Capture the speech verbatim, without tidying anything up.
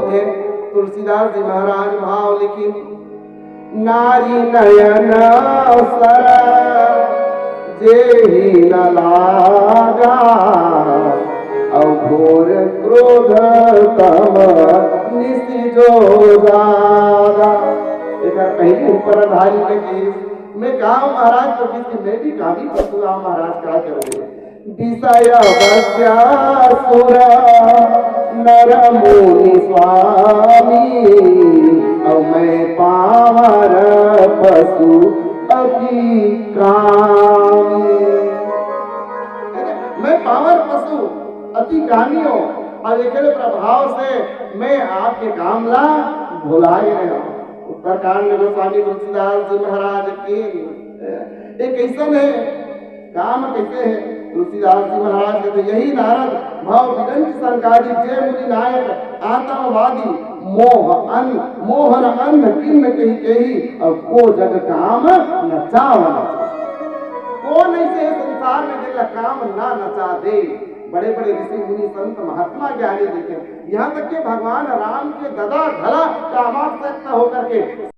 तुलसीदास जी महाराज भाव लिखिन, नारी नयन सर जेहि न लागा, अउ घोर क्रोध तम निसि जो जागा। एकर पहिली उपरधारी ने कहिस, मैं कांव महाराज, तो कहिस कि मैं भी कामी पशु आंव महाराज, का करबे। विषय वश्यासुर नर मुनि स्वामी, अउ मैं पामर पशु अति कामी। मैं पामर पशु अति कामी हों, अउ एकरे प्रभाव से मैं आपके काम ला भुला गे हों। उत्तरकांड में गोस्वामी तुलसीदास जी महाराज के, ये कइसन हे, काम कइसे हे? तुलसीदास जी महाराज कहते, यही नारद भव विरंच संकादिक, जे मुनि नायक आतंकवादी, मोह अन मोहन अन्न किन्न कहि केहि, अउ को जग काम नचावन। कोन अइसे हे संसार में जेला काम ना नचा दे? बड़े बड़े ऋषि मुनि संत महात्मा ज्ञानी देखे, यहाँ तक के भगवान राम के ददा घला कामासक्त होकर के